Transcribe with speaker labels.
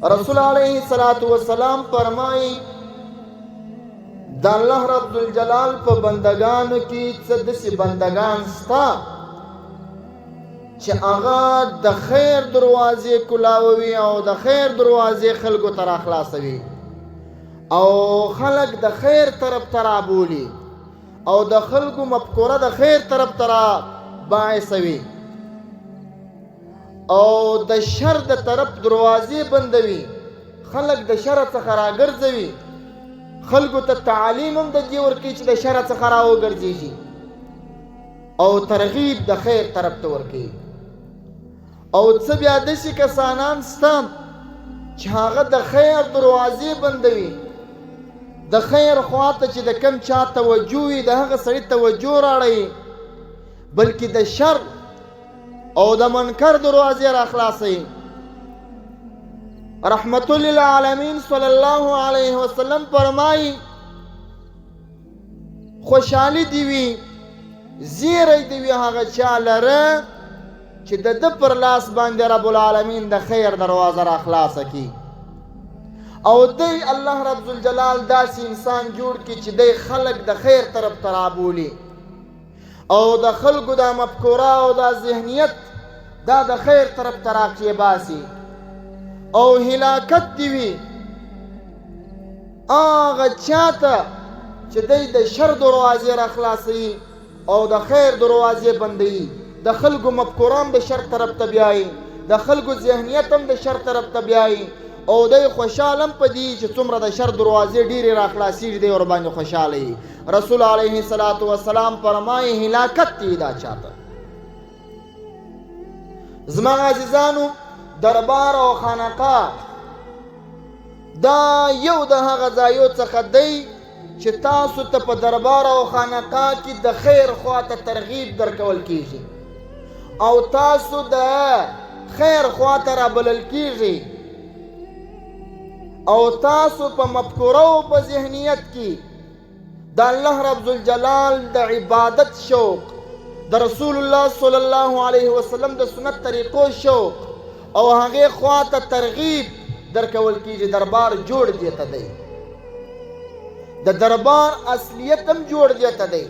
Speaker 1: رسول علیه الصلاۃ والسلام فرمایي، د الله رب الجلال په بندگانو کې څه داسې بندگان ستا چې هغه د خیر دروازې کولاوي او د خیر دروازې خلکو ته راخلاصوي او خلک د خیر طرف ته رابولي او د خلکو مفکوره د خیر طرف ته را باعثوي او د شر د طرف دروازې بندوي، خلک د شر څخه راګرځوي، خلکو ته تعلیم هم د دې ورکوي چې د شر څخه راوګرځېږي او ترغیب د خیر طرف ته ورکوي. او څه بیا داسې کسانان سته چې هغه د خیر دروازې بندوي، د خیر خواته چې د کم چا توجه وي د هغه سړي توجه راړوي، بلکې د شر او د منکر دروازې را خلاصوي. رحمت للعالمین صلی الله علیه وسلم فرمایي، خوشحالي دی وي، زیری دی وي هغه چا لره چې د ده پر لاس باندې رب العالمین د خیر دروازه را خلاصه کړي او دی الله رب ذوالجلال داسې انسان جوړ کړي چې دی خلک د خیر طرف ته رابولي او د خلکو دا مفکوره او دا ذهنیت دا د خیر طرف ته راکېباسي. او هلاکت دی وي هغه چاته چې دی د شر دروازې را خلاصوي او د خیر دروازې بندوي، د خلکو مفکوره هم د شر طرف ته بیایي، د خلکو ذهنیت هم د شر طرف ته بیایي او دی خوشحال هم په دې چې څومره د شر دروازې ډېرې راخلاصېږي دی ورباندې خوشحاله وي. رسول علیه الصلاة والسلام فرمایي، هلاکت دی دا چاته. زما عزیزانو، دربار او خانقاه دا یو د هغه ځایو څخه دی چې تاسو ته په دربار او خانقاه کې د خیر خواته ترغیب درکول کیږي او تاسو د خیر خواته رابلل کیږي او تاسو په مفکوره او په ذهنیت کې د الله رب ذوالجلال د عبادت شوق، د رسول الله صلی الله علیه وسلم د سنت طریقو شوق او هغې خواته ترغیب درکول کیږي. دربار جوړ دی ته دی، د دربار اصلیت هم جوړ دی ته دی.